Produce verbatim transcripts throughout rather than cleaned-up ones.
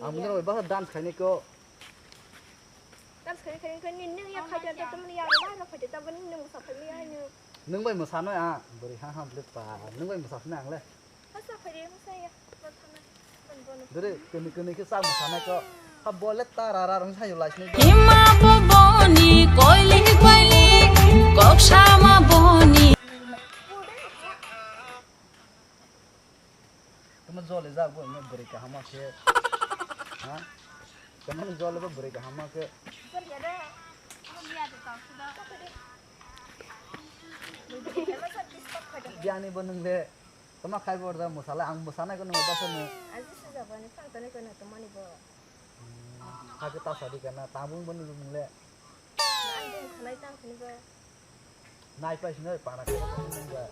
Ang mungkin bai bahar dance khaini ko. Dance khaini khaini khaini nini ya khaja ta tumni ya ma na khaja ta bani nung sa khaini ya nung. Nung bai masano ya beri ha ha ble pa. Nung bai masano ang le. Hasa khairi hasa ya. Dere kene kene ke sa masano ko. Ha bole ta ra ra rung sayo lais ni. Ima boboni koilik koilik kok sama boni. Tamo jole ja bo no bwrwi kaham ma khe. Ha? Tamo jole bo bwrwi kaham ma khe. Biyani bo nung le. Tamo khai bo da musala ang musana ko nung da sanu. Aji sujabani phang tani ko na tamani bo. Hakhe ta sadi kana tabung bo nung le. Ang bung khalai tang khini ba. Nai pai sino para ko nung ba.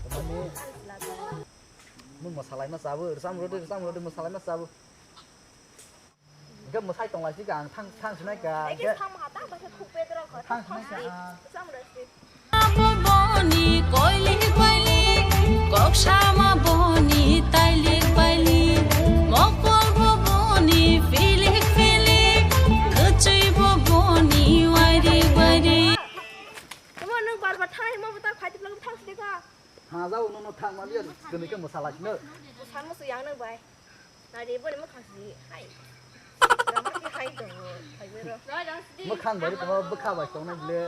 Tamani. Nung masalai ma sabu, sam rodi, sam rodi masalai ma sabu. Ga masai tong lai si ka ang thang thang sinai ka. Eke sam ha ta ba se khuk pe dra ko. Thang sinai ka. Sam rodi. Boboni koilik koilik, kok sama boni tailik bailik, mokol boboni pilik pilik, kwchwi boboni wairik wairik. Tamo nung bar bar thang ma buta khati plak thang sidi ka. Ha jao no no thang ma liya kene ke masala sino. Sam musu yang nung bai. Nari bo ni mukhang si hai. Rama ki hai tongo, hai bero. Mukhang bai tamo bwkha bai tongnai ble.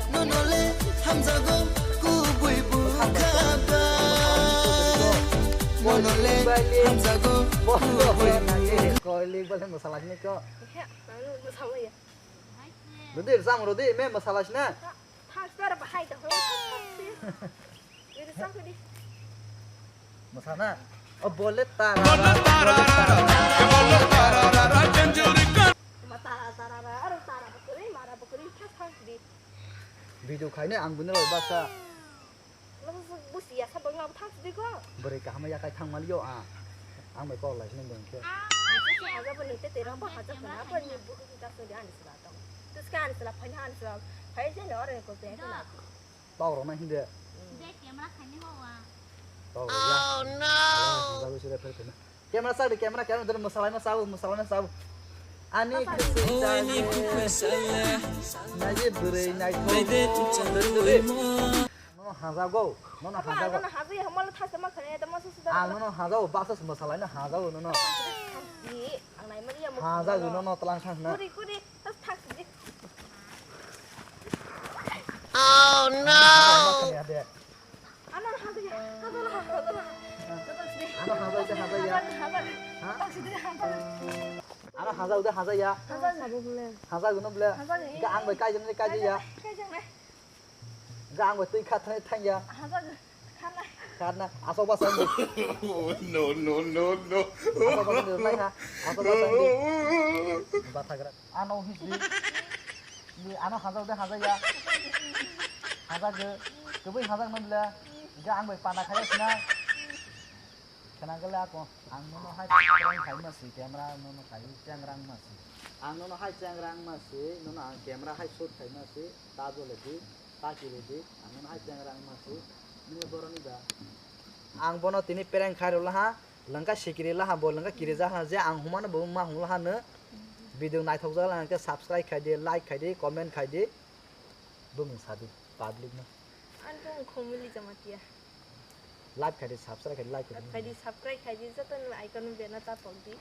Nono le hamjago kubui bwkha ba. Nono le hamjago kubui. Koilik bale masala ni ko. He, nang nu sama ya. Rodi, sam rodi, me masala sina. Thang sar bahai ta ho. Ini sam di. Masana. O bole tara. Bole tara. Mata tara, aro tara bakuri, mara bakuri, thang thang di. Video khaine ang bini bai basa. Busi ya sabang ngam thang sidi ko. Bwrwi kaham ya kai thang mali yo a. Ang bai kok lai sini bwrwi khe. Busi haja bo nite te rang bo haja kana bo ni buku kita so di ani sila tong. Terus kan sila phanya ani sila. Phai je no ore ko pe na. Tok rok na hinde. Be camera khaini ho wa. Tok rok ya. Oh no. Jago sila phai kana. Camera sa di camera camera dari masalai ma sabu masalai ma sabu. Ani khisi. Naji bwrwi naithok. Nono hajago, nono hajago. Nono hajago, hamala thasa ma khane, tamo susu da. Ang nono hajago, baksa sumba salai no hajago nono. Di, ang nai mali ya mo. Hajago nono tlang thang na. Kuri, kuri, tas thak di. Oh no. Ano hajago, hajago, hajago. Ano hajago, hajago ya. Ha? Ano hajago, hajago ya. Hajago no ble. Ga ang bai kai jeng kai ya. Kai jeng ne. Ga ang bai twi kha thai thang ya. Hajago. Kharna, asok basa hindi. No, no, no, no. Asok basa hindi, nai ha. Asok basa hindi. Bathagra. Ano his di. Di ano hajak de hajak ya. Hajak ge. Kebui hajak no bela. Ga ang bai panda khaya sina. Kena gele ako. Ang nono hai cengrang khai masi, camera nono khai cengrang masi. Ang nono hai cengrang masi, nono ang camera hai shoot khai masi. Ta jole di, ta kiri di. Ang nono hai cengrang masi. Nini boroni da. Ang bono tini prank khai rwla ha, lengka sikiri laha bo lengka kirija ha je ang humano bo ma hung laha no. Video naithok jak laha khe subscribe khai di, like khai di, comment khai di. Bumung sa di public no. Ang tong khomili jamatia. Like khai di, subscribe khai di, like khai di. Khai di, subscribe khai di, joto ni icon bena ta pok di.